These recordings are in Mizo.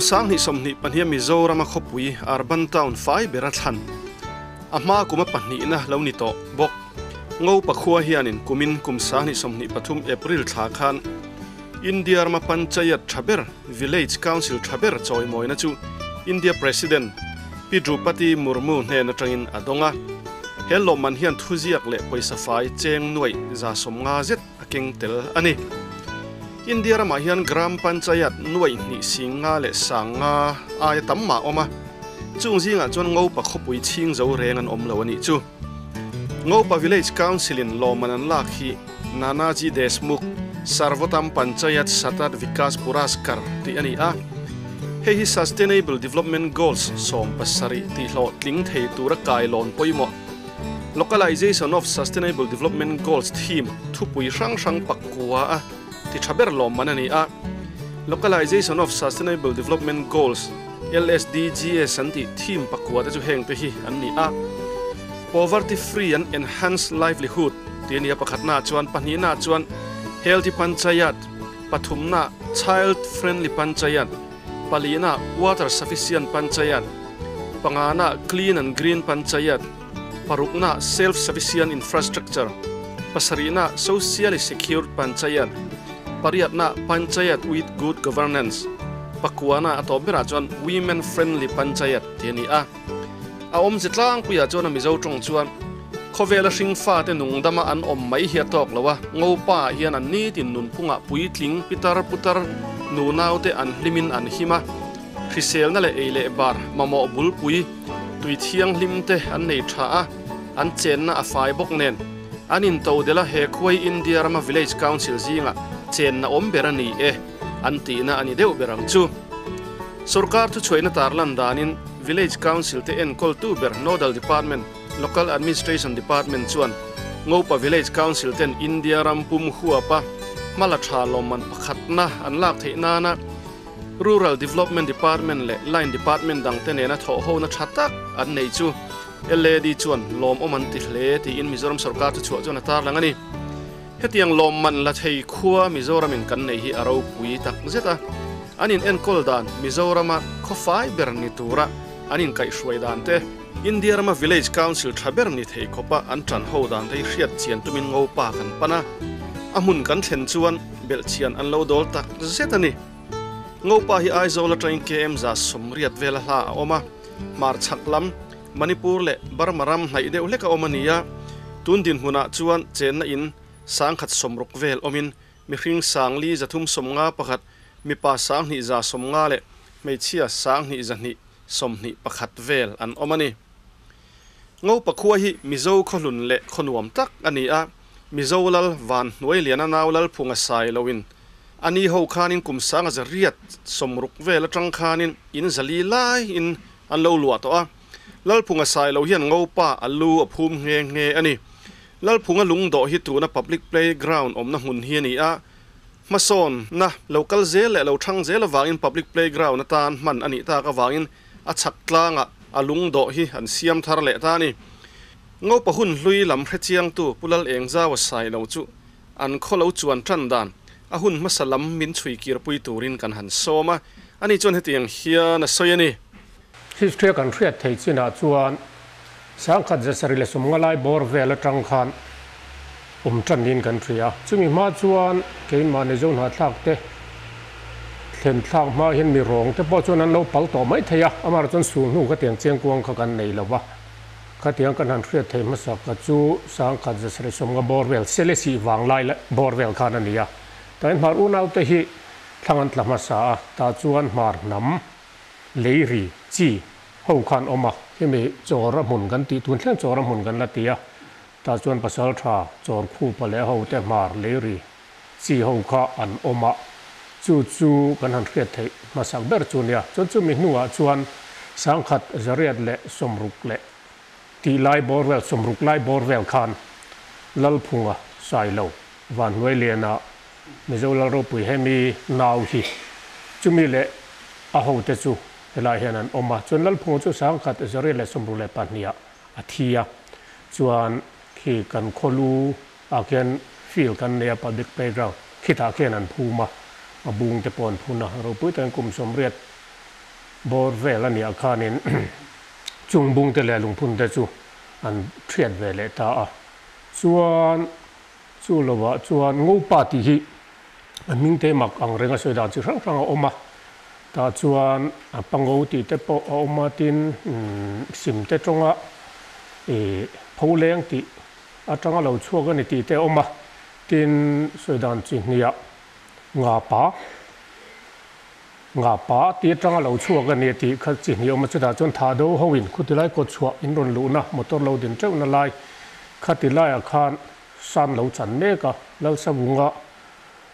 2022 a Mizorama khawpui Urban Town fai bera thlan a hma kuma pahnihna lo ni tawh bawk. Ngopa khua hianin kumin kum 2023 April thla khan India rama Panchayat tha ber, Village Council tha ber chawimawina chu India President Pi Droupadi Murmu hnen atangin a dawng a. He lawmman hian thuziak leh pawisa fai cheng nuaih 150 zet a keng tel a ni. India ramah hian Gram Panchayat nuaih hnih singa leh sanga aia tam mah awm a, chung zingah chuan Ngopa khawpui chhing zo reng an awm lo a nih chu. Ngopa Village Council-in lawmman an lak hi Nanaji Deshmukh Sarvottam Panchayat Satat Vikas Puraskar tih a ni a. Hei hi Sustainable Development Goals 17 tihhlawhtling thei tura kailawn pawimawh Localization of Sustainable Development Goals theme thupui hrang hrang pakua a ti tha ber lawmman a ni a. Localization of Sustainable Development Goals, LSDGs, an tih theme pakua te chu heng te hi an ni a. Poverty Free and Enhanced Livelihood tih a ni a pakhatnaah chuan, pahnihnaah chuan Healthy Panchayat, pathumnaah Child Friendly Panchayat, palinaah Water Sufficient Panchayat, panganaah Clean and Green Panchayat, paruknaah Self Sufficient Infrastructure, pasarihnaah Socially Secured Panchayat, pariatnaah Panchayat with Good Governance, pakuanaah a tawp berah chuan Women Friendly Panchayat tih a ni a. A awmze tlangpuiah chuan a Mizo tawng chuan khawvela hring fate nungdama an awm mai hi a tawk lo a, Ngopa ah hian an nitin nunphungah puitling, pitar putar, nunaute an hlimin an him a, hriselna leh ei leh bar, mamawh bulpui, tui thianghlim te an nei tha a, an chenna a fai bawk nen. An intodelh a, he khuai India rama Village Council zingah chenna awm ber a ni e, an tihna a ni deuh ber ang chu. Sorkar thuchhuaihna tarlan danin Village Council te enkawltu ber Nodal Department, Local Administration Department chuan Ngopa Village Council ten India ram pum huapa hmala tha lawmman pakhatna an lak theih nana Rural Development Department leh Line Department dangte nena thawhhona tha tak an nei chu LAD chuan lawmawm an ti hle tiin Mizoram sorkar thuchhuah chuan a tarlang a ni. Hetiang lawmman la thei khua Mizoramin kan nei hi a ropui tak zet a, an in enkawl dan Mizorama khawfai ber ni tura an inkaihhruai dan te, India rama Village Council tha ber ni thei khawpa an tan ho dan te hi hriat chian tumin Ngopa kan pan a, a hmun kan thlen chuan belhchian an lo dawl tak zet a ni. Ngopa hi Aizawl atangin KM 180 vela hla a awm a, hmarchhak lam Manipur leh Burma ram hnaih deuh hlek a awm a ni a, tun dinhmunah chuan chenna in 160 vel awmin mihring 4351, mipa 2150 leh hmeichhia 2221 vel an awm a ni. Ngopa khua hi Mizo khawhlun leh khaw nuam tak a ni a, Mizo lal Van hnuai liana nau lal phunga sai loin a ni ho khanin kum 1860 vel atang khanin in 400 lai in an lo luah tawh a, Lalphunga sai lo hian Ngopa a lu a phum nghe nghe a ni. Lalphunga lungdawh hi tuna public playground awmna hmun hi a ni a, hmasawnna lo kal zel leh lo thang zel avangin public playground atan hman a nih tak avangin a chhak tlangah a lungdawh hi an siam thar leh ta a ni. Ngopa hun hlui lam hrechiangtu Pu Lal Engzaua sai lo chu an khaw lo chuan tan dan a hun hmasa lam min chhui kirpui turin kan han sawm a, ani chuan hetiang hian a sawi a ni. History kan hriat thei chinah chuan 1750 lai bawr vel atang khan awm tan niin kan hria a. Chumi hma chuan keimahni zo hnahthlak te thlen thlak hma hian mi rawng te pawh chuan an lo pal tawh mai thei a, amaherawh chuan sul hnu khatiang chiang kuang kha kan nei lo va. Khatiang kan han hriat thei hmasa kha chu 1750 bawr vel Selesih vanglai bawr vel khan a ni a. Tain hmar unaute hi thlang an tla hmasa a, tah chuan hmar hnam lei ri chi ho khan awm a, hemi chawra hmun kan tih tun thleng chawra hmun kan la ti a, tah chuan pasal tha chawr khupa leh ho te hmar lei ri chi ho kha an awm a, chu chu kan han hriat theih hmasak ber chu nia. Chuan chumi hnuah chuan 1860 leh tih lai bawr vel 60 lai bawr vel khan Lalphunga Sailo Vanhnuai Liana Mizo Lalropui hemi nau hi chumi leh a hote chu helai hian an awm a, chuan Lalphunga chu 1162 ah a thi a, chuan khi kan khawlu ah khian field kan nei a public playground khitah khian an phum a, a bung te pawh an phun a, ropui takin kum 80 bawr vel a nih khanin chung bung te leh lungphun te chu an thiat ve leh ta a. Chuan chu lovah chuan Ngopa tih hi a hming te mak ang reng a sawi dan chi hrang hrang a awm a. Tah chuan a pango tih te pawh a awm a, tin sim te tawnga ih pholeng tih atanga lo chhuak a ni tih te a awm a. Tin sawi dan chi hniah Ngapa Ngapa tih atanga lo chhuak a ni a tih kha chi hnih a awm a, chutah chuan Thahdo hoin khuti lai kawt chhuah in rawn luhna motor lo din teuhna lai khati laiah khan san lo chan mek a, Lalsavunga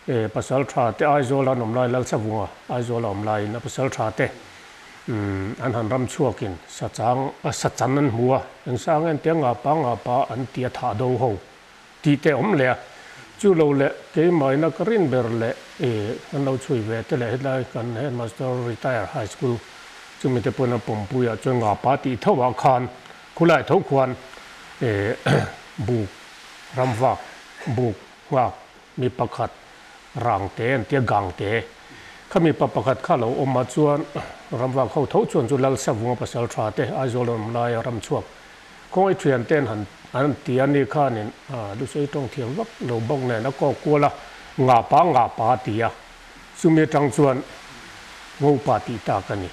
e pasal tha te Aizawl an awm lai Lalsavunga Aizawl a awm laiin a pasal tha te an han ram chhuakin sachang sachan an hmu a, engsa nge an tia Ngapa Ngapa an ti a Thahdo ho Tih te awm leh a, chu lo leh keimahina ka rin ber leh i kan lo chhui ve te leh hetlai kan headmaster retire high school chumi te pawhin a pawmpui ah chuan ngapa tih tho ah khan khulai tho khuan i buk ramvak buk nghak mi pakhat rang te an tia gang te kha mipa pakhat kha lo awm ah chuan ramvak ho tho chuan chu Lalsavunga pasal tha te Aizawl an awm laia ramchhuak Khawngaih thian ten han an ti a ni khanin Lusei tawng thiam vak lo bawk nen a kawk kual a, ngapa ngapa a ti a, chumi atang chuan Ngopa tih tak a ni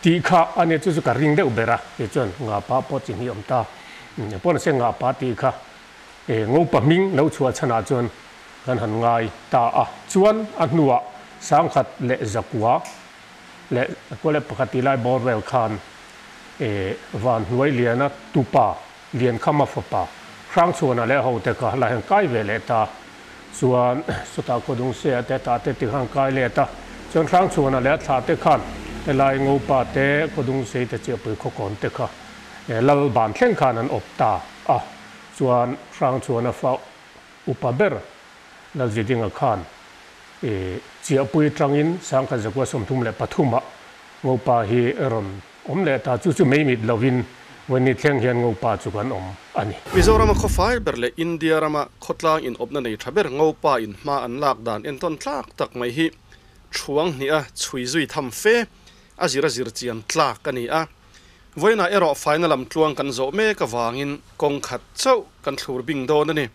tih kha a nia chu chu ka ring deuh ber a, kei chuan ngapa pawh chi hnih awm ta pawh nase ngapa tih kha Ngopa hming lo chhuah chhanah chuan kan han ngai ta a, chuan a hnuah sangkhat leh zakua leh kua leh pakhat tih lai bawr vel khan Van hnuai liana tupa Liankhama fapa Hrangchhuana leh hote kha la hian kai ve leh ta. Chuan chutah Khawdungsea te tah te ti khan kai leh ta. Chuan Hrangchhuana leh a thlah te khan helai Ngopa te Khawdungsei te Chiahpui Khawkawn te kha Lal ban thleng khan an awp ta a. Chuan Hrangchhuana fa upa ber Lalzidinga khan Chiahpui atangin Sangkhat Zakua 33 ah Ngopa hi rawn awm leh ta, chu chu mei mit lovin Vawini thleng hian Ngopa chu kan awm a ni. Mizorama khawfai ber leh India rama khawtlang inawpna nei tha ber Ngopa in hma an lak dan entawn tlak tak mai hi thuang hnih a chhui zui tham fe a zir a zir chian tlak a ni a. Vawiinah erawh faina lam tluang kan zawh mek avangin kawng khat chauh kan thlur bing dawn a ni.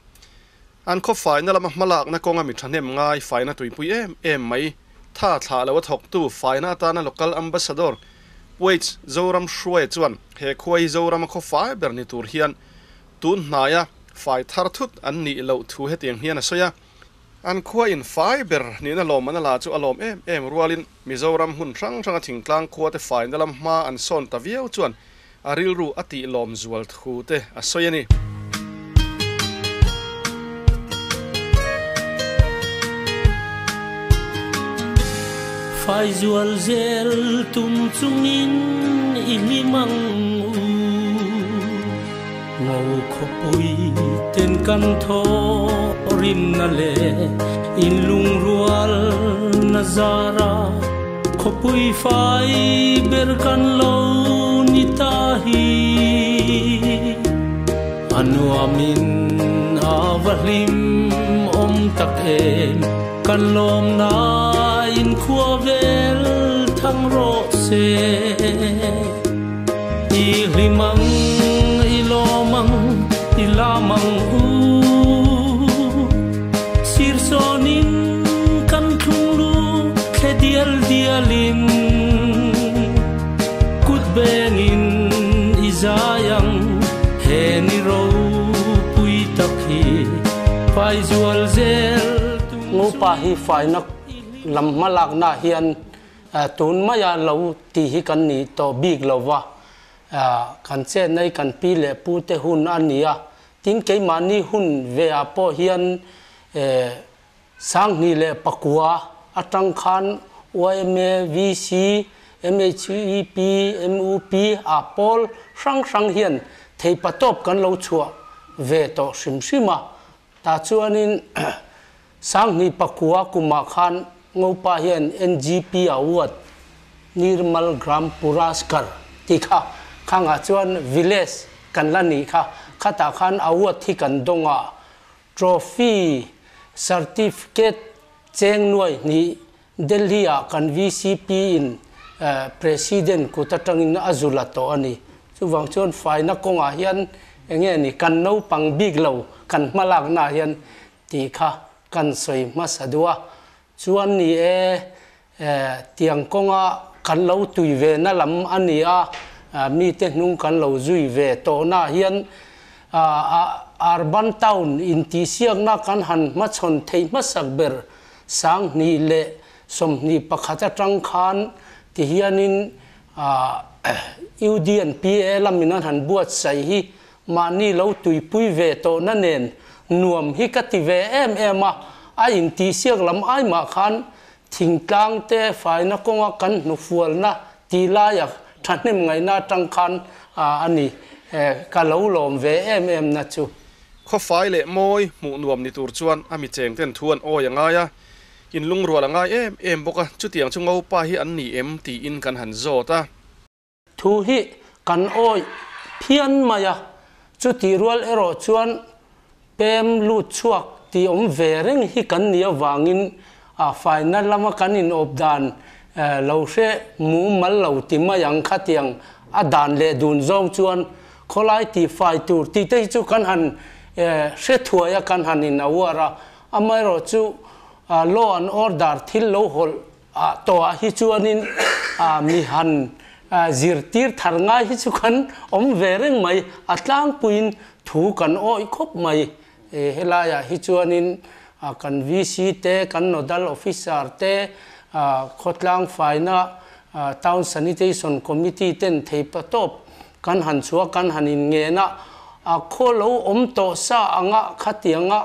An khaw faina lama hmalakna kawnga mi thahnem ngai faina tuipui em em mai. Tha thlah lo a thawktu faina atana Local Ambassador Puaich Zoram Hruaia chuan he khua hi Zorama khaw fai ber ni tur hian tun hnaia fai thar thut an nih loh thu hetiang hian a sawi a. An khua in fai ber nihna lawmman a la chu a lawm em em rualin Mizoram hmun hrang hranga thingtlang khua te faina lam hma an sawn ta viau chuan a rilru a tih lawm zual thu te a sawi a ni. Fai zual zel tum chungin i hlim ang u. Ngo khawpui ten kan thaw rimna leh in lungrual na zara khawpui fai ber kan lo ni ta hi. A nuamin a va hlim awm tak em, kan lawmna in khua vel thang rawh se. I hlim ang, i lawm ang, i lam ang u. Sir sawnin kan thlung lu thle dial dialin, kut bengin i zai ang, he ni ropui tak hi fai zual zel tum Ngopa hi faina lam hmalakna hian tun maia lo tih hi kan nih tawh bik lo va, kan chenna hi kan pi leh pu te hun a ni a, tin keimahni hun ve ah pawh hian 2009 atang khan yma, VC, MHEP, MUP ah pawl hrang hrang hian theipatawp kan lo chhuah ve tawh hrim hrim a, tah chuanin 2009 kumah khan Ngopa hian NGP Award, Nirmal Gram Puraskar tih kha khangah chuan village kan la nih kha, khatah khan award hi kan dawng a, trophy, certificate cheng nuai hnih Delhi ah kan VCP in President kut atangin a zu la tawh a ni. Chuvang chuan faina kawngah hian enge ni kan naupang bik lo kan hmalaknaah hian tih kha kan sawi hmasa duh a. Chuan ni e, tiang kawnga kan lo tui ve na lam a ni a, mite hnung kan lo zui ve tawhnaah hian Urban Town intihsiakna kan han hmachhawn theih hmasak ber 2021 atang khan ti hianin UD and PA lamin an han buatsaih hi mahni lo tuipui ve tawhna nen nuam hi ka ti ve em em a, a intihsiak lam ai mah khan thingtlang te faina kawnga kan hnufualna tih laia thahnem ngaihna atang khan a ni ka lo lawm ve em em na chu. Khawfai leh mawi hmuh nuam ni tur chuan a mi cheng ten thu an awi a ngai a, in lungrual a ngai em em bawk a, chutiang chu Ngopa hi an ni em tiin kan han zawt a. Thu hi kan awi phian mai a, chutih rual erawh chuan pem lut chhuak tih awm ve reng hi kan nih avangin a faina lama kan inawp dan lo hre mumal lo ti mai ang khatiang a dan leh dun zawng chuan Khawlai tih fai tur tih te hi chu kan han hre thuai a, kan han in a uar a, amaherawh chu law and order thil lo hawlh tawh ah hi chuanin mi han zirtir thar ngai hi chu kan awm ve reng mai, a tlangpuiin thu kan awih khawp mai. Helaiah hi chuanin kan VC te, kan Nodal Officer te, khawtlang faina Town Sanitation Committee ten theipa tawp kan han chhuah, kan han inngen a, a khaw lo awm tawh sa anga khatianga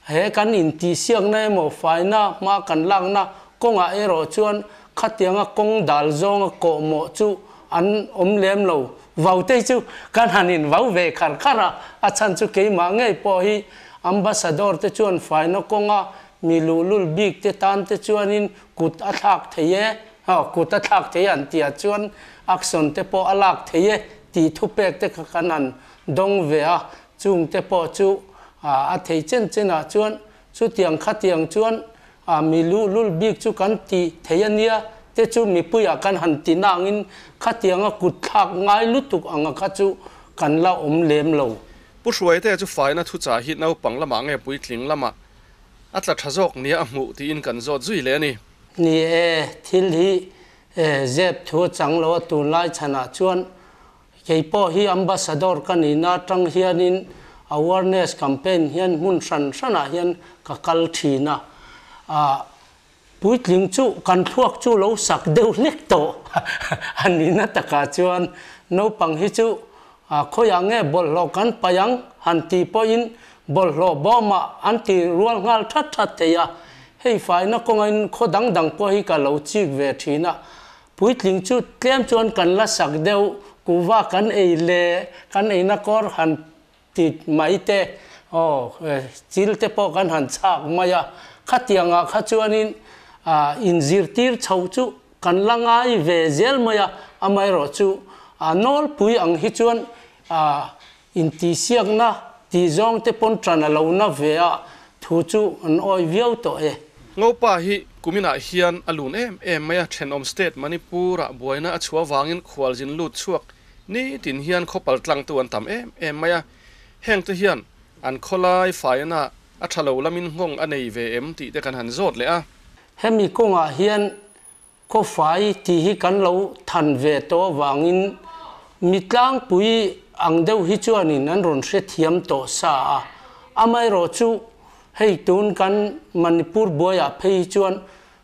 he kan intihsiakna emaw faina hma kan lakna kawngah erawh chuan khatianga kawng dal zawnga kawhmawh chu an awm lem lo. Vaute chu kan han in vau ve khar khar a, a chhan chu keimah ngei pawh hi Ambassador te chuan faina kawnga mi luhlul bik te tan te chuanin kut a thlak thei e, kut a thlak thei an tih ah chuan action te pawh a lak thei e tih thupek te kha kan han dawng ve a, chung te pawh chu a thei chen chen ah chuan Chutiang khatiang chuan mi luhlul bik chu kan ti thei a nia te chu mipuiah kan han ti nangin khatianga kut thlak ngai lutuk anga kha chu kan la awm lem lo. Pu Hruaite chu faina thuchah hi naupang lamah nge puitling lamah a tla tha zawk nia a hmuh tiin kan zawt zui leh a ni. Ni e, thil hi zep thu a chang lo a tunlai chhanah chuan Kei pawh hi Ambassador ka nihna atang hianin awareness campaign hian hmun hran hranah hian ka kal thin a, ah puitling chu kan thluak chu lo sak deuh hlek tawh a nihna takah chuan naupang hi chu khawiah nge bawlhhlawh kan paih ang han tih pawhin bawlhhlawh bawmah an ti rual nghal that that thei a, hei faina kawngain khaw dang dang pawh hi ka lo chik ve thin a, Puitling chu tlem chuan kan la sak deuh, kuhva kan ei leh kan eina kawr han ti mai te, aw chil te pawh kan han chhak mai a, khatiangah kha chuanin inzirtir chhoh chu kan la ngai ve zel mai a, amaherawh chu nawlpui ang hi chuan intihsiakna tih zawng te pawn ṭan a lo na ve a, thu chu an awih viau tawh e. Ngopa hi kuminah hian a lun em em mai a, thenawm state Manipur-ah buaina a chhuah avangin khualzin lut chhuak nitin hian khawpal tlangtu an tam em em mai a, hengte hian an khawlai faina a tha lo lamin nghawng a nei ve em tih te kan han zawt leh a. Hemi kawngah hian Khawfai tih hi kan lo than ve tawh avangin mi tlangpui ang deuh hi chuanin an rawn hrethiam tawh sa a. Amaherawh chu hei tun kan Manipur buaiah phei hi chuan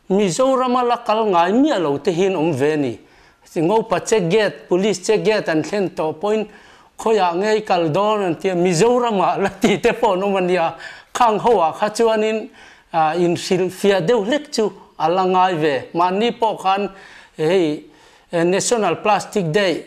Mizorama la kal ngai miah lo te hian awm ve a ni. Ngopa check gate, police check gate an thlen tawh pawhin khawiah ngei kal dawn an ti a, Mizoramah la ti te pawh an awm a nia. Khang ho ah kha chuanin Inhrilhfiah deuh hlek chu a la ngai ve. Mahni pawh khan hei National Plastic Day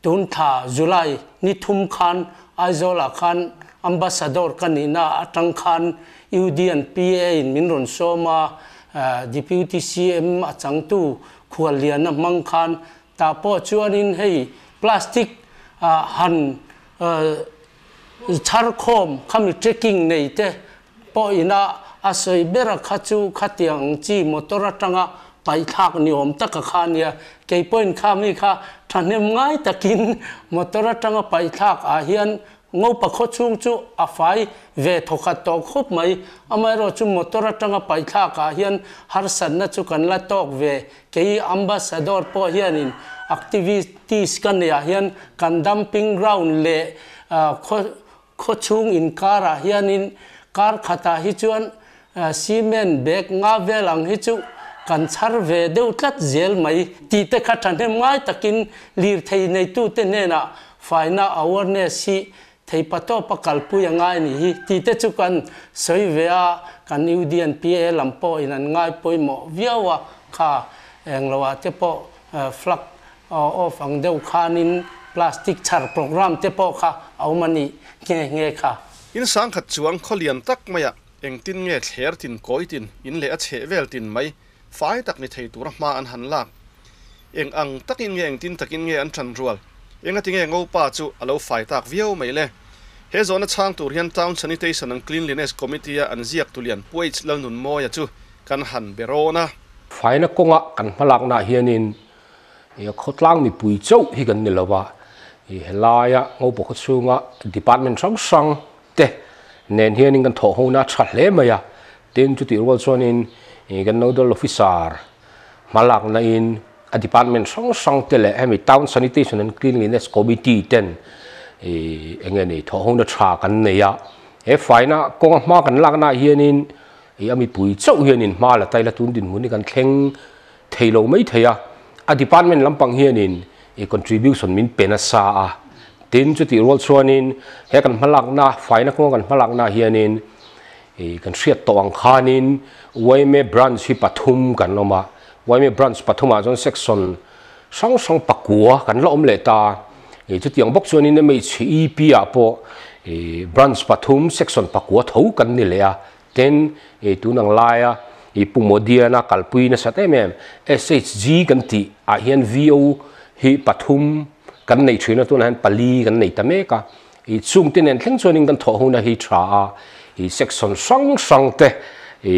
tun thla July ni thum khan Aizawlah khan Ambassador ka nihna atang khan UD and PA in min rawn sawm a, Deputy CM a changtu khualliana hmang khan tah pawh chuanin hei plastic han Chhar khawm khami trekking nei te pawh ina a sawi ber a kha chu khatiang ang chi motor atanga paih thlak ni awm taka kha a nia. Kei pawhin kha mi kha thahnem ngai takin motor atanga paih thlak ah hian Ngopa khaw chhung chu a fai ve thawkhat tawh khawp mai. Amaherawh chu motor atanga paih thlak ah hian harsatna chu kan la tawk ve. Kei Ambassador pawh hianin activities ka neih ah hian kan dumping ground leh khaw khaw chhung inkar ah hianin kar khatah hi chuan cement bag nga vel ang hi chu kan chhar ve deuh tlat zel mai tih te kha thahnem ngai takin lirthei neitute hnenah faina awareness hi Theipa tawpa kalpui a ngai nih hi tih te chu kan sawi ve a, kan UDNPA lam pawhin an ngai pawimawh viau a, kha engloah te pawh flag off ang deuh khanin plastic chhar programme te pawh kha a awm a nih nghe nghe kha. In sangkhat chuang khaw lian tak maiah engtin nge thler tin kawi tin in leh a chheh vel tin mai fai tak ni thei tura hma an han lak. Eng ang takin nge engtin takin nge an ṭan rual? Engati nge Ngopa chu a lo fai tak viau mai le? He zawhna chhang tur hian Town Sanitation and Cleanliness Committee-a an ziak tulian Puaich Lalnunmawia chu kan han be rawn a. Faina kawnga kan hmalaknaah hianin khawtlang mipui chauh hi kan ni lo va, helaia Ngopa khaw chhunga department hrang hrang te nen hianin kan thawh hona a tha hle mai a, tin chutih rual chuanin kan Nodal Officer hmalakna in a department hrang hrang te leh hemi Town Sanitation and Cleanliness Committee ten eng nge ni thawh hona tha kan nei a, he faina kawnga hma kan lakna ah hianin a mipui chauh hianin hma la taila tun dinhmun hi kan thleng thei lo mai thei a, a department lampang hianin i contribution min pe nasa a, tin chutih rual chuanin he kan hmalakna faina kawnga kan hmalakna ah hianin i kan hriat tawh ang khanin yma branch hi pathum kan awm a, yma branch pathumah chuan section hrang hrang pakua kan la awm leh ta, i chutiang bawk chuanin MHEP ah pawh i branch pathum section pakua tho kan ni leh a, Tin, i tun ang laia i Pu Modiana kalpui nasat em em SHG kan tih ah hian VO hi pathum kan nei thin a, tunah hian pali kan nei ta mek a. I chungte nen thleng chuanin kan thawh huna hi tha a, i section hrang hrang te i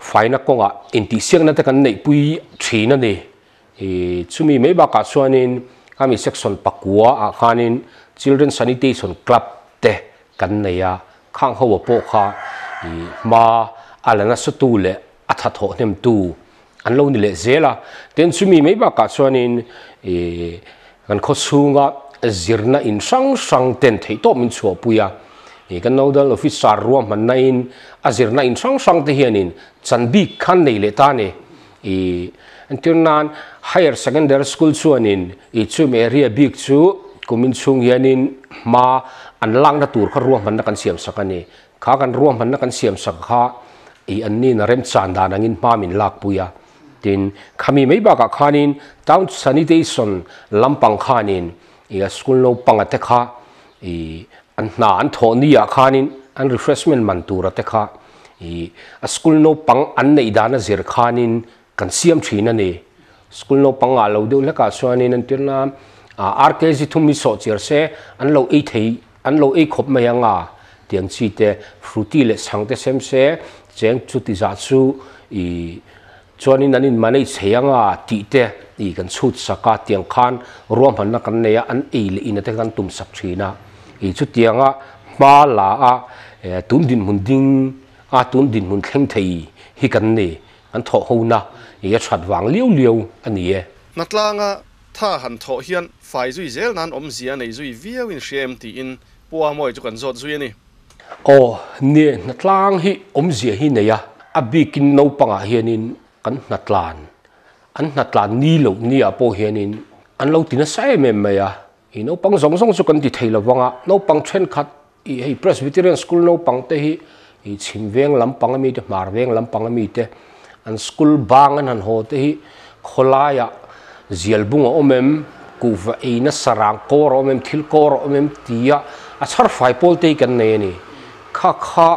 faina kawngah intihsiakna te kan neihpui thin a ni. I chumi mai bakah chuanin khami section pakua ah khanin Children Sanitation Club te kan nei a, khang ho a pawh kha i hma a la nasa tu leh a tha thawh hnem tu an lo ni leh zel a. Tin chumi mai bakah chuanin i kan khaw chhunga zirna in hrang hrang ten theih tawp min chhuahpui a, i kan nodal officer ruahmanna in a zirna in hrang hrang te hianin chan bik khan nei leh ta a ni. I entir nan Higher Secondary School chuanin i chum area bik chu kumin chhung hianin hma an lakna tur kha ruahmanna kan siam sak a ni. Kha kan ruahmanna kan siam sak kha i annin a remchan dan angin hma min lakpui a. Tin, khami mai bakah khanin Town Sanitation lampang khanin i a school naupanga te kha i an hna an thawh ni ah khanin an refreshment man tura te kha i a school naupang an neih dan a zir khanin kan siam thin a ni. School naupang ah lo deuh hlekah chuanin an tirna RKG thum hi sawh chiar se an lo ei thei an lo ei khawp mai anga tiang chi te fruity leh chhang te sem se cheng chuti zah chu i Chuanin an in manage thei anga tih te i kan chhut sak a, tiang khan ruahmanna kan nei a, an ei leh in ate kan tum sak thin a. I chutianga hma la a tun dinhmun ding a tun dinhmun thleng thei hi kan ni, kan thawh ho na i a that vang liau liau a ni e. Hnatlanga tha han thawh hian fai zui zel nan awmzia nei zui viau in hria em tiin Pu Amoy chu kan zawt zui a ni. Aw, nie hnatlang hi awmzia hi nei a, a bikin naupangah hianin kan hnatlan, an hnatlan ni loh niah pawh hianin an lo ti nasa em em mai a, i naupang zawng zawng chu kan ti thei lo vang a, naupang thenkhat i hei Presbyterian School naupang te hi i chhim veng lampang ami te, hmar veng lampang ami te, an school bang an han haw te hi khawlaiah zial bung a awm em, kuhva eina sarang kawr a awm em, thil kawr a awm em tia a chhar fai pawl te hi kan nei a ni. Kha kha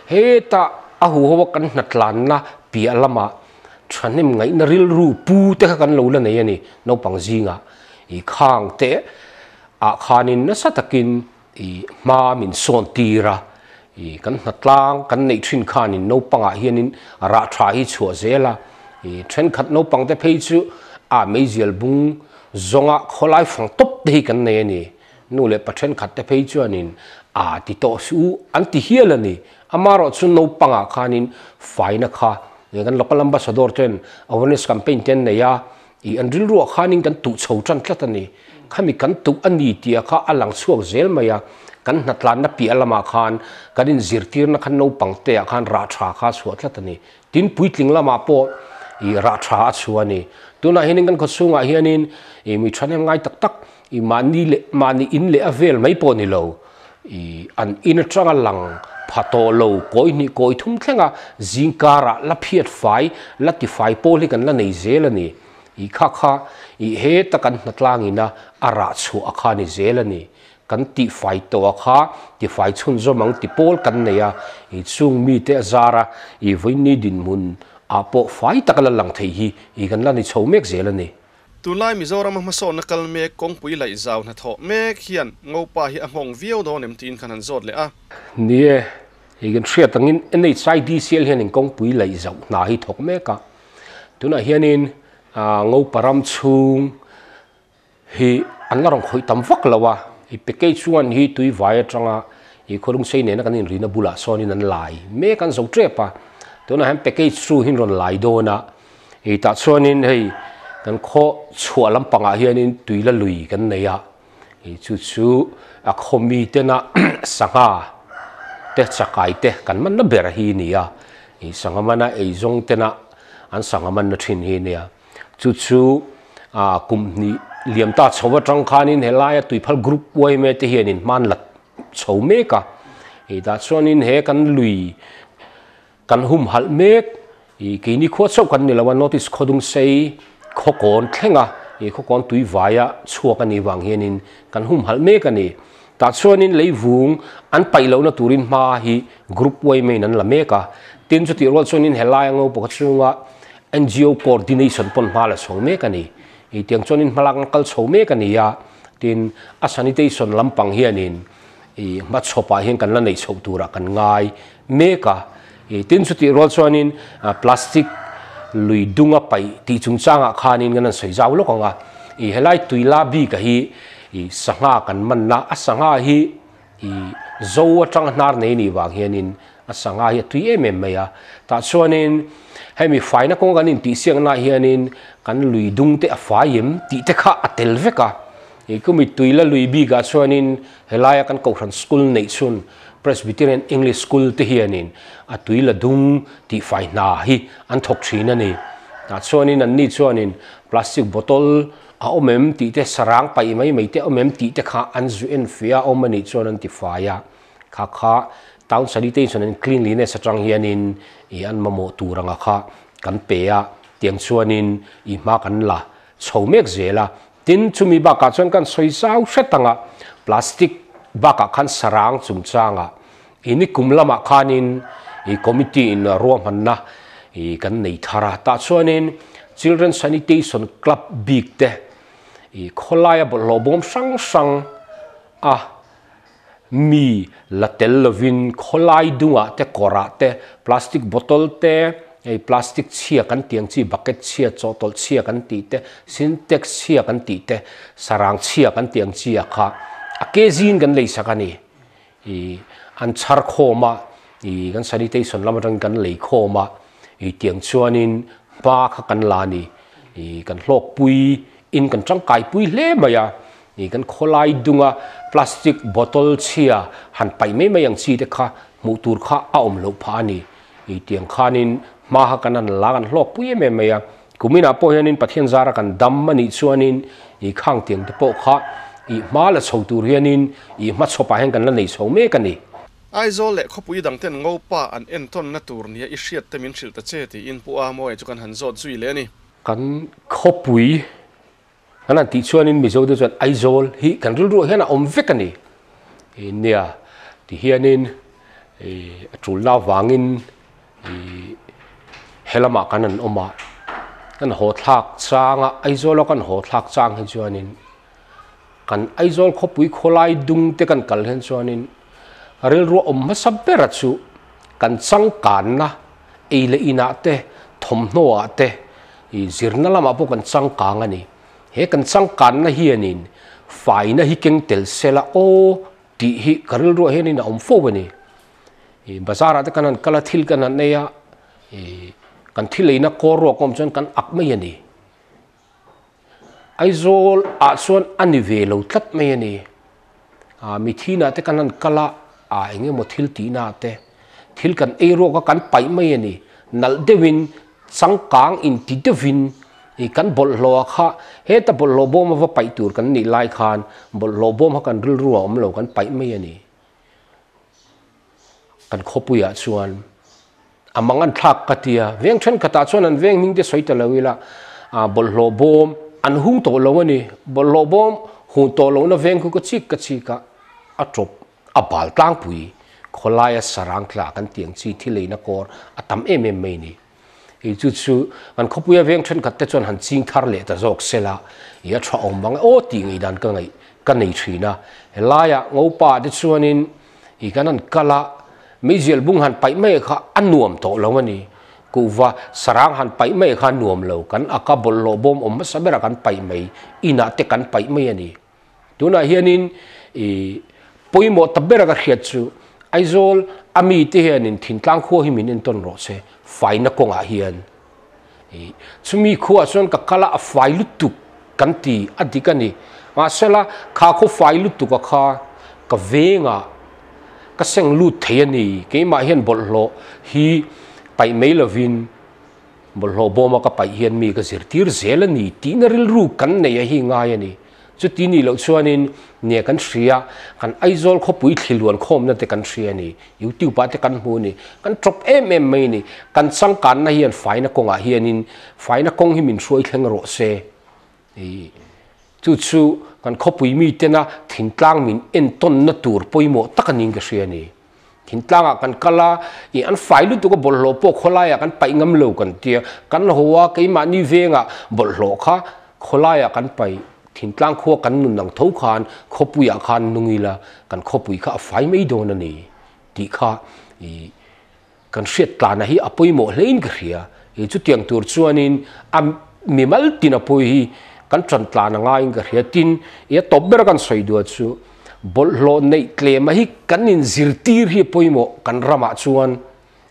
hetah a huho a kan hnatlanna piah lamah thahnem ngaihna rilru pu te kha kan lo la nei a ni naupang zingah. I khang te ah khanin nasa takin I hma min sawn tir a, i kan hnatlang kan neih thin khanin naupangah hianin rah tha hi chhuah zel a, I thenkhat naupang te phei chu a meizial bung zawnga khawlai fang tawp te hi kan nei a ni. Nu leh pa thenkhat te phei chuanin a ti tawh suh u an ti hial a ni. Amaherawh chu naupangah khanin faina kha kan local ambassador ten awareness campaign te an nei a, i an rilruah khanin kan tuh chho tan tlat a ni. Khami kan tuh a ni tih kha a lang chhuak zel mai a, kan hnatlanna piah lamah khan kan inzirtirna khan naupang te ah khan rah tha kha a chhuah tlat a ni. Tin puitling lamah pawh i rah tha a chhuah a ni. Tunah hianin kan khawchhungah hianin i mi thahnem ngai tak tak i mahni leh mahni in leh a vel mai pawh ni lo i an in atanga lang pha tawh lo kawi hnih kawi thum thlenga zingkarah la phiat fai la tifai pawl hi kan la nei zel a ni. I kha kha i heta kan hnatlangina a rah chhuah a kha ni zel a ni. Kan tihfai tawh a kha tifai chhunzawm ang ti pawl kan nei a, i chung mite a zar a, i vawiinni dinhmun ah pawh fai taka la lang thei hi i kan la ni chho mek zel a ni. Tunlai Mizorama hmasawnna kal mek kawngpui laih zau hnathawh mek hian Ngopa hi a nghawng viau dawn em tiin kan han zawt leh a. Ni e, hei kan hriat angin NHIDCL hianin kawngpui laih zauh hna hi thawk mek a, tunah hianin Ngopa ram chhung hi an la rawn khawih tam vak lo a, i package one hi tui vai atanga i khawlung sei nena kan inrina bulah sawnin an lai mek an zo tep a, tunah hian package two hi an rawn lai dawn a, i tah chuanin hei kan khaw chhuah lampangah hianin tui la lui kan nei a, i chu chu a khaw mi tena sangha te chakai te kan manna ber hi a ni a, i sangha mana eizawng tena an sangha manna thin hi a nia. Chu chu kum hnih liam ta chho atang khanin helaia tuiphal group yma te hianin hman lat chho mek a. Hei tah chuanin he kan lui kan humhalh mek ih keini khua chauh kan ni lo a, North East khawdung sei khawkawn thleng a, ih khawkawn tui vaia chhuak a nih vang hianin kan humhalh mek a ni. Tah chuanin leivung an paih lohna turin hma hi group yma in an la mek a. Tin chutih rual chuanin helaia ngo pakhat chhunga NGO coordination pawn hma la chho mek a ni. I tiang chuanin hmalakna kal chho mek a ni a, tin a sanitation lampang hianin i hmachhawpah hian kan la neih chhoh turah kan ngai mek a. I tin chutih rual chuanin plastic lui dunga paih tih chungchangah khanin kan han sawi zau lawk ang a. I helai tui la bika hi i sangha kan manna a sangha hi I zo atanga hnar nei nih vang hianin a sangha hi a tui em em mai a. Tah chuanin hemi faina kawng kan intihsiaknaah hianin kan lui dung te a fai em tih te kha a tel vek a. I kumi tui la lui bikah chuanin helaia kan kohhran school neih chhun Presbyterian English School te hianin a tui la dung tih fai hna hi an thawk thin a ni. Tah chuanin anni chuanin plastic bottle A awm em tih te, sarang paih mai mai te awm em tih te kha an zu en fia a awm a nih chuan an ti fai a. Kha kha Town Sanitation and Cleanliness atang hianin ih an mamawh tur anga kha kan pe a, tiang chuanin ih hma kan la chho mek zel a. Tin, chumi bakah chuan kan sawi zau hret anga plastic bakah khan sarang chungchangah ih nikum lamah khanin ih committee in ruahmanna ih kan nei thar a. Tah chuanin Children Sanitation Club bik te ih khawlaia bawlhhlawh bawm hrang hrang a mi la tel lovin khawlai dungah te kawrah te plastic bottle te hei plastic chhia kan tih ang chi bucket chhia chawhtawlh chhia kan tih te sintex chhia kan tih te sarang chhia kan tih ang chi ah kha a kg in kan lei sak a ni. I an chhar khawm a, i kan sanitation lam atangin kan lei khawm a, i tiang chuanin hma kha kan la a ni. I kan hlawkpui in kan tangkai pui hle mai a, i kan khawlai dunga plastic bottle chhia han paih mai mai ang chi te kha hmuh tur kha a awm loh phah a ni. I tiang khanin hma kha kan han la kan hlawkpui em em mai a, Kuminah pawh hianin Pathian zara kan dam a nih chuanin i khang tiang te pawh kha i hma la chho tur hianin i hmachhawpah hian kan la nei chho mek a ni. Aizawl leh khawpui dang ten Ngopa an entawnna tur nia i hriat te min hrilh ta che tiin Pu Amoe chu kan han zawt zui leh a ni. Kan khawpui kan han tih chuanin Mizo te chuan Aizawl hi kan rilruah hian a awm vek a ni. Nia ti hianin a tulna avangin Ih helamah kan an awm a, kan haw thlak chang a, Aizawl a kan haw thlak chang hi chuanin kan Aizawl khawpui khawlai dung te kan kal hian chuanin rilru awm hmasa bera chu kan changkanna ei leh inah te thawmhnaw ah te. I zirna lamah pawh kan changkang a ni. He kan changkanna hianin faina hi keng tel sela aw tih hi ka rilruah hianin a awm fo a ni. I bazar ah te kan han kal a, thil kan han ei a, i kan thil eina kawr ruak awm chuan kan ak mai a ni. Aizawl ah chuan a ni ve lo tlat mai a ni. Ah mithinah te kan han kal a, ah eng emaw thil tihna ah te thil kan ei ruak a kan paih mai a ni. Nalh deuhin changkang inti deuhin i kan bawlhhlawh ah kha heta bawlhhlawh bawm a va paih tur kan nih lai khan bawlhhlawh bawm kha kan rilru a awm lo kan paih mai a ni. Kan khawpuiah chuan a mang an thlak ka ti a, veng thenkhatah chuan an veng hming te sawi ta lo ila bawlhhlawh bawm an hung tawh lo a ni. Bawlhhlawh bawm hung tawh lohna veng khu ka chik ka chik a, a tawp a bal tlangpui khawlaia sarang tla kan tih ang chi thil eina kawr a tam em em mai a ni. Hei chu chu kan khawpuia veng thenkhat te chuan han ching thar leh ta zawk sela i a tha awm ang e aw tih ngaihdan ka ngaih ka nei thin a. Helaiah Ngopa te chuanin i kan han kal a, meizial bung han paih mai kha a nuam tawh lo a ni. Kuhva sarang han paih mai kha a nuam lo, kan aka bawlhhlawh bawm awm hmasa berah kan paih mai, inah te kan paih mai a ni. Tunah hianin i pawimawh ta ber a ka hriat chu Aizawl a mite hianin Thintlang khua hi min entawn rawh se, faina kawngah hian. I chumi khuaah chuan ka kal a, a fai lutuk kan ti a dik a ni. Mahsela kha khaw fai lutuk a kha ka vengah ka seng lut thei a ni. Keimah hian bawlhhlawh hi paih mai lovin Bawlhhlawh bawma ka paih hian mi ka zirtir zel a ni tihna rilru kan nei a hi ngai a ni. Chuti nih loh chuanin nia kan hria, kan Aizawl khawpui thliluan khawmna te kan hria a ni, YouTube ah te kan hmu a ni, kan tawp em em mai a ni. Kan changkanna hian faina kawngah hianin faina kawng hi min hruai thleng rawh se. Chu chu kan khawpui mitena thingtlang min entawnna tur pawimawh tak a niin ka hria a ni. Thingtlangah kan kal a, ih an fai lutuk a bawlhhlawh pawh khawlaiah kan paih ngam lo kan tia, kan haw a keimahni vengah bawlhhlawh kha khawlaiah kan paih, thingtlang khua kan nun ang tho khan khawpuiah khan nung ila kan khawpui kha a fai mai dawn a ni tih kha ih kan hriat tlana hi a pawimawh hlein ka hria. Ih chutiang tur chuanin a mimal tin a pawi hi kan tan tlan a ngaiin ka hria. Tin, ih a tawp ber a kan sawi duah chu Bawlhhlawh neih tlema hi kan inzirtir hi a pawimawh kan ramah chuan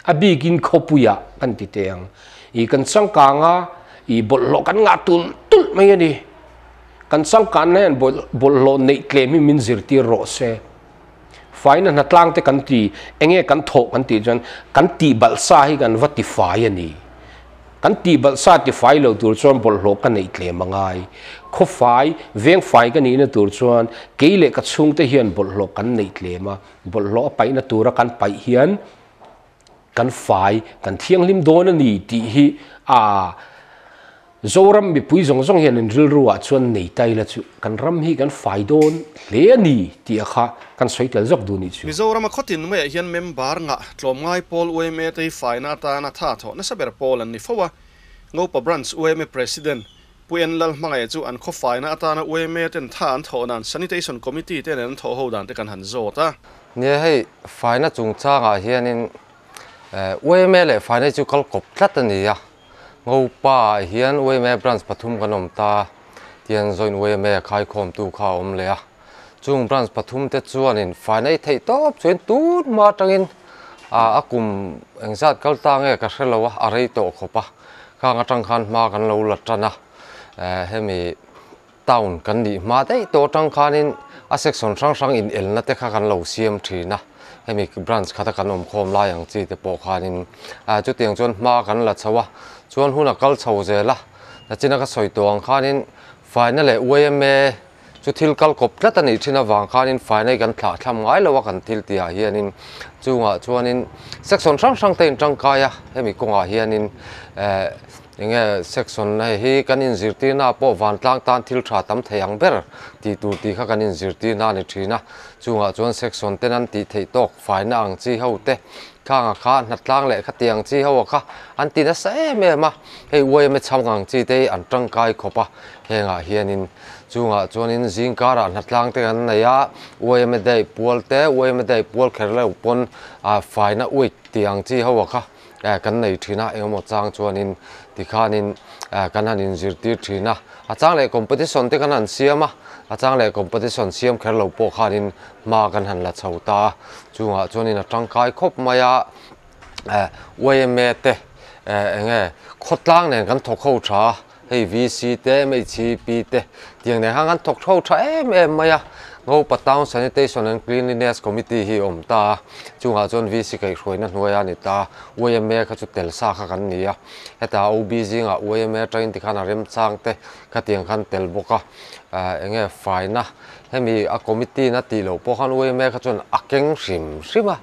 a bikin khawpuiah kan ti teh ang. Ih kan changkanga ih bawlhhlawh kan ngah tulh tulh mai a ni. Kan changkanna hian bawlhhlawh neih tlem hi min zirtir rawh se. Faina hnatlang te kan ti, enge kan thawh kan tih chuan kan tih balh sa hi kan va tifai a ni. Kan tih balh sa tifai lo tur chuan bawlhhlawh ka neih tlem a ngai. Khawfai, vengfai ka nihna tur chuan kei leh ka chhungte hian bawlhhlawh kan neih tlem a, bawlhhlawh a paihna tura kan paih hian kan fai, kan thianghlim dawn a ni tih hi a Zoram mipui zawng zawng hian an rilru ah chuan nei ta ila chu kan ram hi kan fai dawn hle a ni tih a kha kan sawi tel zawk duh nih chu. Mizorama khawtin maiah hian member ngah tlawmngai pawl yma te hi faina atana tha thawh nasa ber pawl an ni fo a. Ngopa Branch yma President Pu En Lal hmangaih chu an khaw faina atana yma ten tha an thawh dan Sanitation Committee te nen an thawh ho dan te kan han zawt a. Nia hei faina chungchangah hianin yma leh faina hi chu kal kawp tlat a ni a. Ngopa ah hian yma branch pathum kan awm ta tian joint yma khaikhawmtu kha a awm leh a. Chung branch pathum te chuanin fai nei theih tawp chuan tun hma atangin a kum engzat kal ta nge ka hre lo a, a rei tawh khawp a. Khang atang khan hma kan lo la tan a, hemi town kan nih hma daih tawh atang khanin a section hrang hrang inelna te kha kan lo siam thin a, hemi branch khata kan awm khawm lai ang chi te pawh khanin chutiang chuan hma kan la chho a, chuan hun a kal chho zel a, nachina ka sawi tawh ang khanin faina leh yma Chu thil kal kawp tlat a nih thin avang khanin faina hi kan thlah thlam ngai lo a kan thil tihah hianin chungah chuanin section hrang hrang te in tangkai a, hemi kawngah hianin eh enge section hei hi kan inzirtirna ah pawh vantlang tan thil tha tam thei ang ber tih tur tih kha kan inzirtirna a ni thin a, chungah chuan section ten an tih theih tawk faina ang chi ho te khanga kha hnatlang leh khatiang chi ho a kha an ti nasa em em a, hei yma chhang ang chi te hi an tangkai khawp a hengah hianin. Chungah chuanin zing karah hnatlang te kan nei a, yma daih pual te, yma daih pual kher lo pawn ah faina uih tih ang chi ho a kha kan nei thin a, engemaw chang chuanin tikhanin kan han inzirtir thin a, a chang leh competition te kan han siam a, a chang leh competition siam kher lo pawh khanin hma kan han la chho ta a, chungah chuanin a tangkai khawp mai a, yma te enge khawtlang nen kan thawk ho tha a, hei VC te MHP te tiang nen khan kan thawk ho tha em em mai a, Ngopa Town Sanitation and Cleanliness Committee hi awm ta a, chungah chuan VC kaihhruaina hnuai a ni ta, yma kha chu tel sa kha kan ni a, hetah OB zingah yma atangin tikhan a remchang te kha tiang khan tel bawk a, enge faina hemi a committee na tih loh pawh khan yma kha chuan a keng hrim hrim a,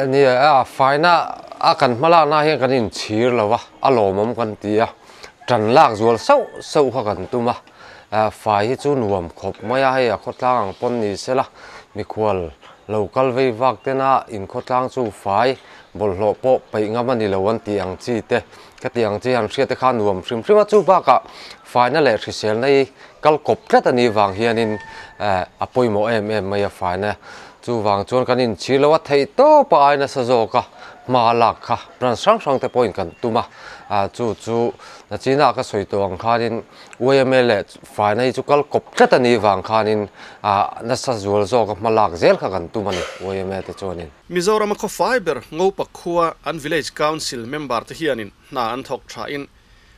nia faina a kan hmalakna hian kan inchhir lo a, a lawmawm kan ti a, tan lak zual sauh sauh kha kan tum a. Fai hi chu nuam khawp mai a, hei a khawtlang ang pawn ni sela mikhual lo kal vei vak tena in khawtlang chu fai bawlhhlawh pawh peih ngam a ni lo an tih ang chi te ka tih ang chi han hriat te kha nuam hrim hrim a, chu bakah faina leh hriselna hi kal kawp tlat a nih vang hianin a pawimawh em em mai a faina chuvang chuan kan inchhir lo a theih tawp a ai nasa zawk a hma lak kha branch hrang hrang te pawhin kan tum a, chu chu nachina ka sawi tawh ang khanin yma leh faina hi chu kal kawp tlat a nih vang khanin nasa zual zawk a hma lak zel kha kan tum a ni yma te chuanin. Mizoram a khaw fai ber Ngopa khua an Village Council member te hianin hna an thawk thain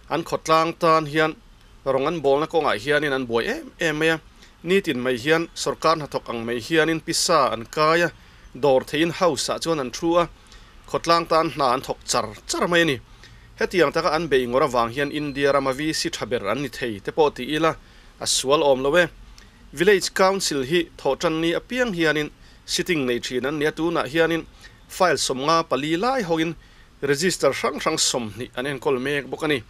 an khawtlang tan hian rawng an bawlna kawngah hianin an buai em em mai a, nitin mai hian sorkar hnathawk ang mai hianin pisa an kai a, dawr theiin house ah chuan an thu a, khawtlang tan hna an thawk char char mai a ni. Hetiang taka an bei ngawr avang hian India rama VC tha ber an ni thei te pawh ti ila a sual awm lo e. Village Council hi thawhtanni apiang hianin sitting nei thin an nia tunah hianin file 54 lai hoin register hrang hrang 20 an enkawl mek bawk a ni.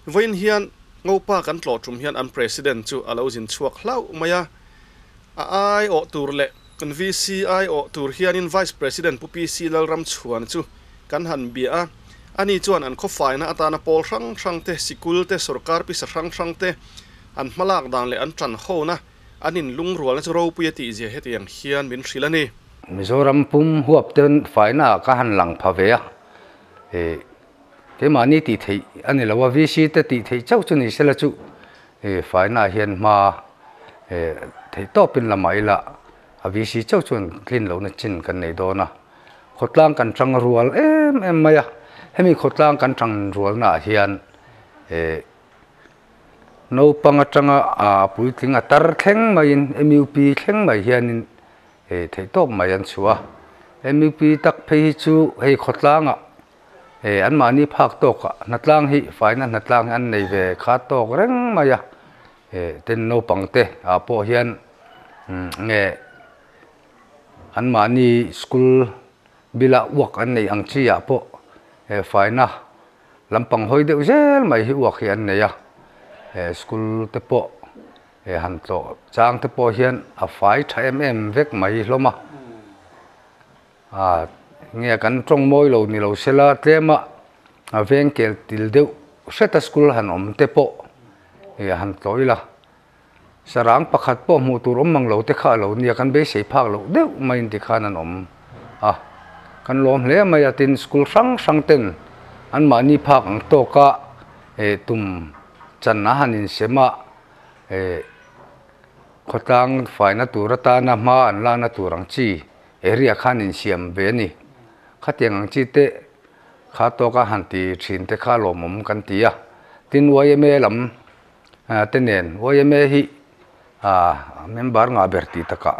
Vawiin hian Ngopa kan tlawh tum hian an president chu a lo zin chhuak hlauh mai a, a ai awh tur leh kan VC ai awh tur hianin Vice President Pu PC Lalramchhuan chu kan han bia a, ani chuan an khawfaina atana pawl hrang hrang te, sikul te, sorkar pisa hrang hrang te an hmalak dan leh an tan hona an inlungrualna chu ropui a tih zia hetiang hian min hrilh a ni. Mizoram pum huap ten faina ka han lang pha ve a, keimahni tih theih a ni lo a, VC te tih theih chauh chu ni sela chu faina hian hma theih tawpin la mah ila a VC chauh chuan tlin lohna chin kan nei dawn a, khawtlang kan tang rual em em mai a, hemi khawtlang kan tang rualna ah hian naupang atanga a puitling a tar thleng maiin MUP thleng mai hianin theih tawp mai an chhuah a, MUP tak phei hi chu hei khawtlangah an mahni phak tawkah hnatlang hi faina hnatlang hi an nei ve kha tawk reng mai a, ten naupang te ah pawh hian nge an mahni school bila uak an nei ang chi ah pawh faina lampang hawi deuh zel mai hi uak hi an nei a, school te pawh han tlawh chang te pawh hian a fai tha em em vek mai hlawm a, nge kan tawng mawi lo ni lo sela tlema a veng kel til deuh hreta school han awm te pawh han tlawh ila sarang pakhat pawh hmuh tur awm mang lo te kha lo nia kan beisei phak loh deuh maiin tikhan an awm a, kan lawm hle mai a, tin school hrang hrang ten an mahni phak ang tawka tum chan a han insem a, khawtlang faina tur atana hma an lakna tur ang chi area khan insiam ve a ni. Khatiang ang chi te kha tawka han ti thin te kha lawmawm kan ti a, tin yma lam te nen yma hi member nga ber tih takah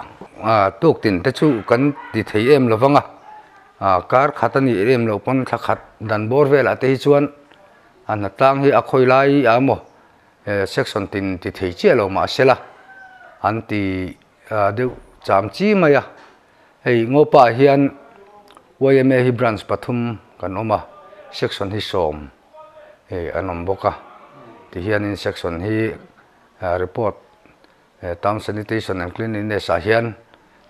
tuk tin te chu kan ti thei em lovang a, kar khat a nih em loh pawn thla khat dan bawr velah te hi chuan a hnatlang hi a khawi lai a maw section tin ti thei chiah lo mahsela an ti deuh cham chi mai a, hei Ngopa ah hian yma hi branch pathum kan awm a, section hi 10 an awm bawk a, tihianin section hi report Town Sanitation and Cleanliness ah hian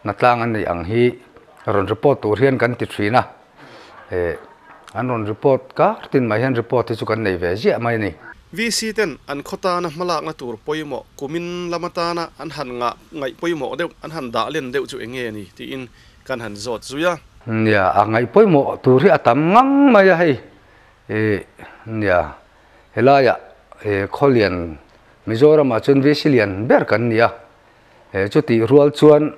hnatlang an neih ang hi rawn report tur hian kan ti thin a, an rawn report kar tin mai hian report hi chu kan nei ve ziah mai a ni. VC ten an khawtana hmalakna tur pawimawh kumin lam atana an han ngah ngaih pawimawh deuh an han dah len deuh chu enge ni tiin kan han zawt zui a. Nia, a ngaih pawimawh tur hi a tam ngang mai a hei. E nia, helaiah e khawlian Mizoramah chuan VC lian ber kan ni a, e chutih rual chuan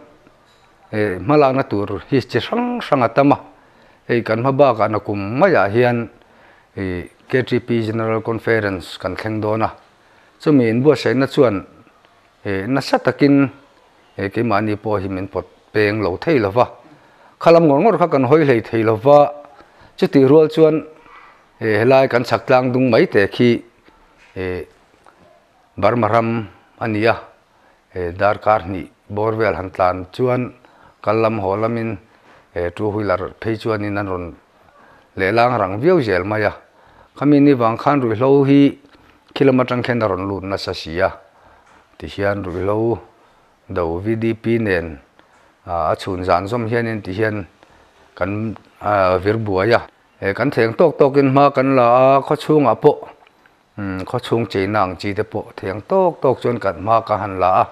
e hmalakna tur hi chi hrang hrang a tam a, hei kan hma bakah nakum maiah hian e KTP General Conference kan thleng dawn a, chumi inbuatsaihna chuan e nasa takin e keimahni pawh hi min pawt peng lo thei lo va, khalam ngawr ngawr kha kan hawi hlei thei lo va, chutih rual chuan e helai kan chhak tlang dung mai te khi e Burma ram a ni a, e darkar hnih bawr vel han tlan chuan kal lam haw lamin e two wheeler phei chuanin an rawn lehlang rang viau zel mai a, khami ni vang khan ruihhlo hi khilam atang khian a rawn lut nasa si a, tihian ruihhlo do VDP nen a chhun zan zawm hianin tihian kan vir buai a. He kan theng tawk tawkin hma kan la a, khawchhungah pawh khawchhung cheina ang chi te pawh theng tawk tawk chuan kan hma ka han la a.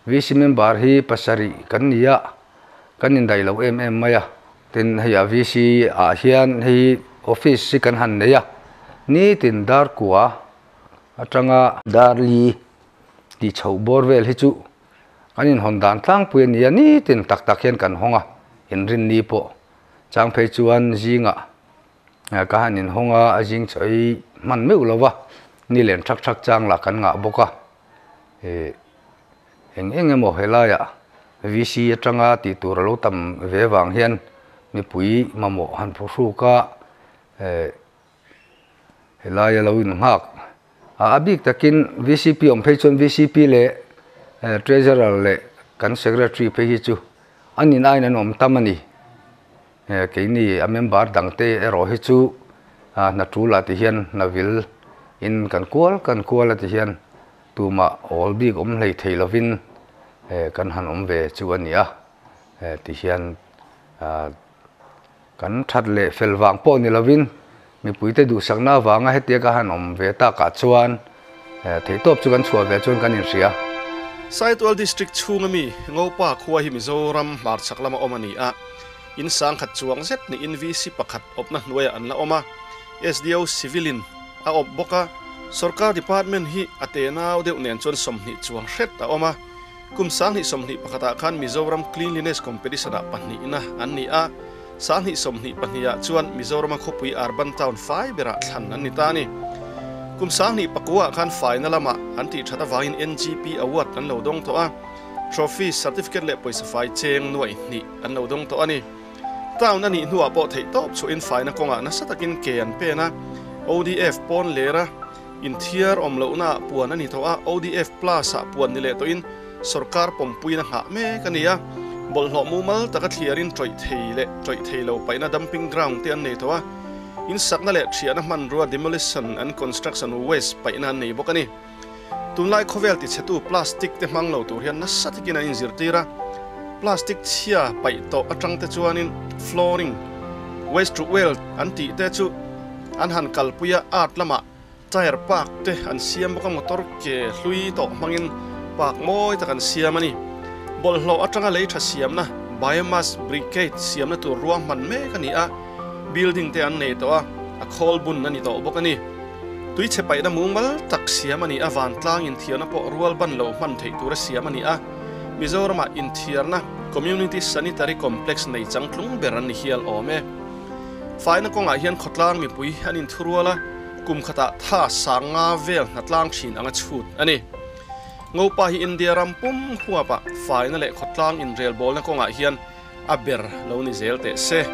VC member hi pasarih kan ni a, kan indaih lo em em mai a. Tin, hei a VC ah hian hei office hi kan han nei a, nitin dar kua atanga dar li tih chhoh bawr vel hi chu kan inhawn dan tlangpui a ni a, nitin tak tak hian kan hawng a, inrinni pawh chang phei chuan zingah ka han inhawng a, a zing chaw ei hman meuh lo va, ni len thak thak chang lah kan ngah bawk a, ih eng eng emaw helaiah VC atanga tih tur a lo tam ve vang hian mipui mamawh han phuhruk a, eh. Helai a lo innghak a, a bik takin vcp awm phei chuan vcp leh treasurer leh kan secretary phei hi chu an in aiin an awm tam a ni. Keini a member dangte erawh hi chu hna tul ah ti hian hna vil in kan kual kan kual a ti hian tumah awl bik awm hlei thei lovin kan han awm ve chu a ni a ti hian. Kan that leh fel vang pawh ni lovin mipuite duhsakna avanga hetia ka han awm ve takah chuan theihtawp chu kan chhuah ve chuan kan inhria. Saitual District chhunga mi Ngopa khua hi Mizoram hmarchhak lama awm a ni a, in sangkhat chuang zet niin VC pakhat awpna hnuaiah an la awm a, SDO Civil in a awp bawk a, Sorkar Department hi a tenau deuh nen chuan 20 chuang hret a awm a. Kum 2021 ah khan Mizoram Cleanliness Competition ah pahnihna an ni a, 2022 ah chuan Mizorama khawpui Urban Town fai berah thlan an ni ta a ni. Kum 2009 ah khan faina lamah an tih that avangin NGP Award an lo dawng tawh a, Trophy, Certificate leh pawisa fai cheng nuaih hnih an lo dawng tawh a ni. Town a nih hnuah pawh theihtawp chhuahin faina kawngah nasa takin ke an pen a, ODF pawn lera, Inthiar awm lohnaah puan a ni tawh a, ODF Plus-ah puan ni leh tawhin sorkar pawmpuina nghah mek a ni a. Bawlhhlawh mumal taka thliarin tawih thei leh tawih thei lo paihna dumping ground te an nei tawh a. Insakna leh thiahna hmanrua demolition and construction waste paihna an nei bawk a ni. Tunlai khawvel tichhetu plastic te hmang lo tur hian nasa takin an inzirtir a. Plastic chhia paih tawh atang te chuanin flooring, waste to wealth an tih te chu An han kalpui a, art lamah tyre park te an siam bawk a, motor ke hlui tawh hmangin park mawi tak an siam a ni. Bawlhhlawh atanga lei tha siamna biomass brigade siamna tur ruahman mek a ni a, building te an nei tawh a, a khawl bun a ni tawh bawk a ni. Tui chhe paihna mumal tak siam a ni a, vantlang inthiarna pawh rual ban lo hman theih tura siam a ni a, Mizoramah inthiarna Community Sanitary Complex nei changtlung ber an ni hial awm e. Faina kawngah hian khawtlang mipui an inthurual a, kum khatah tha sanga vel hnatlang thin anga chhut a ni. Ngopa hi India ram pum huapah faina leh khawtlang inrelbawlna kawngah hian a ber lo ni zel teh se.